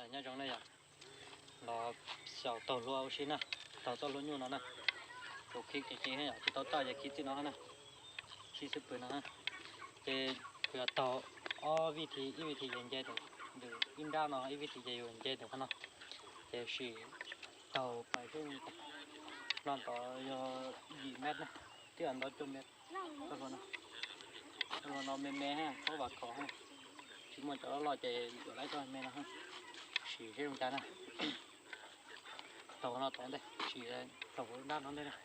Nyob zoo na yom, los xyaum taug hlua ua si na, taug txoj hlua nyuj no na. Kuv khib qis qis yom, tsis tau txawj ces khib txij no na, khib xub pwg no. Ces kuv yuav taug ob vij thi, ib vij thi ces nce ntawm ib nrab no, ib vij thi ces yuav nce ntawm qhov no. Ces sim taug pais xwb, no tod yog yim mev na, twb yog ntau cuaj mev. Txoj hlua no, txoj hlua no me me, txhob vam khom, tsis muaj cov loj loj ces yuav lawv txoj me no. Sim seb zoo cas na. Taug no tod ntej, sim taug nrab no ntej na.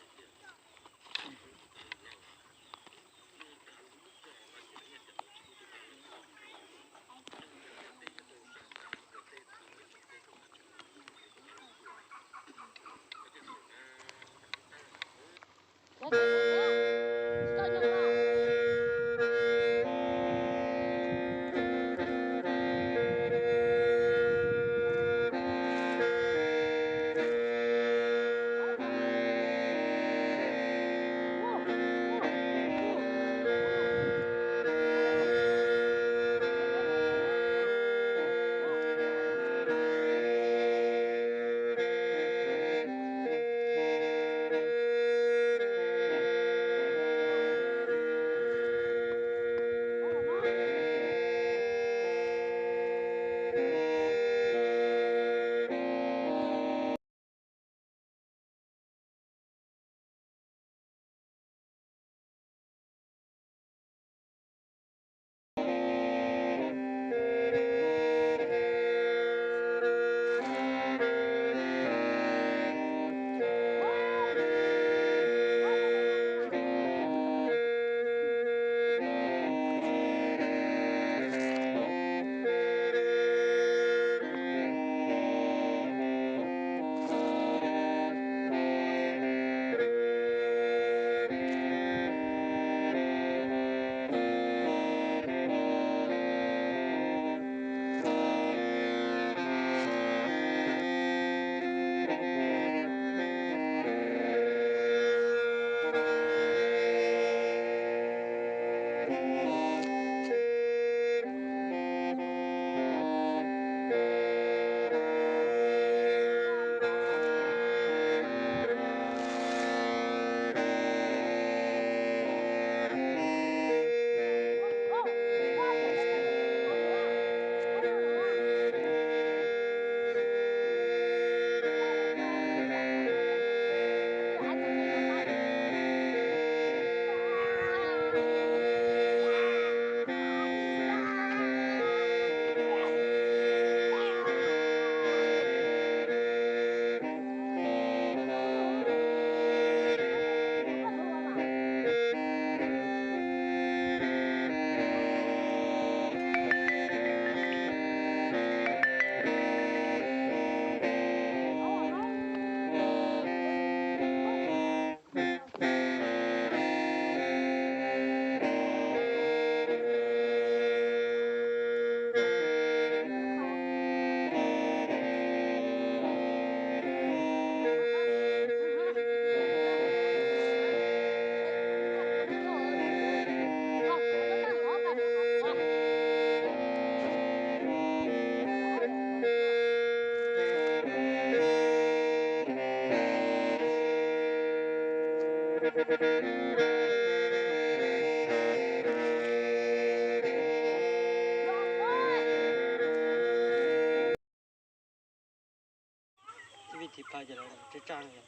Ib vij thi plhaw ces lawv tsaj tsaj no yom,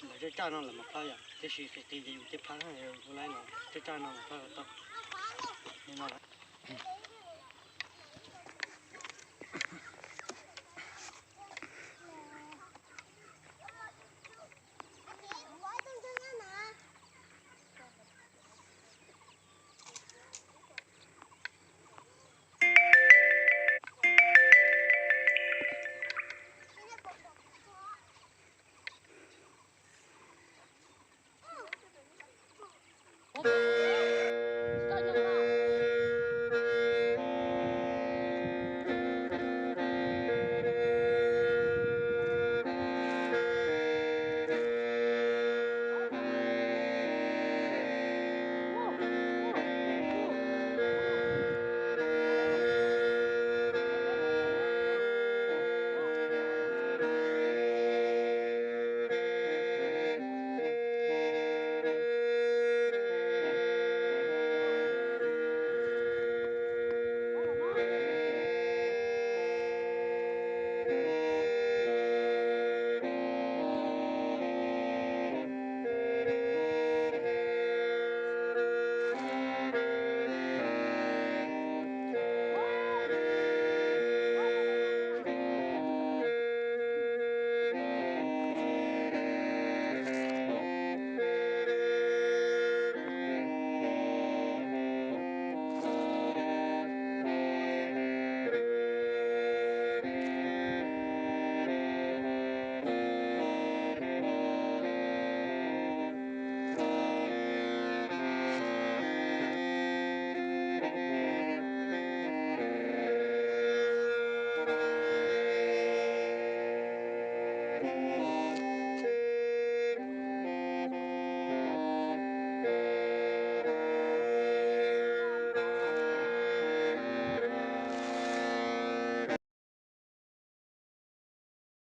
lawv tsaj tsaj no lawm mas plhaw yom, tiam sis qis qis ces yus cia plhaw, ua li no tsaj tsaj no mas plhaw tau. Li no lawm.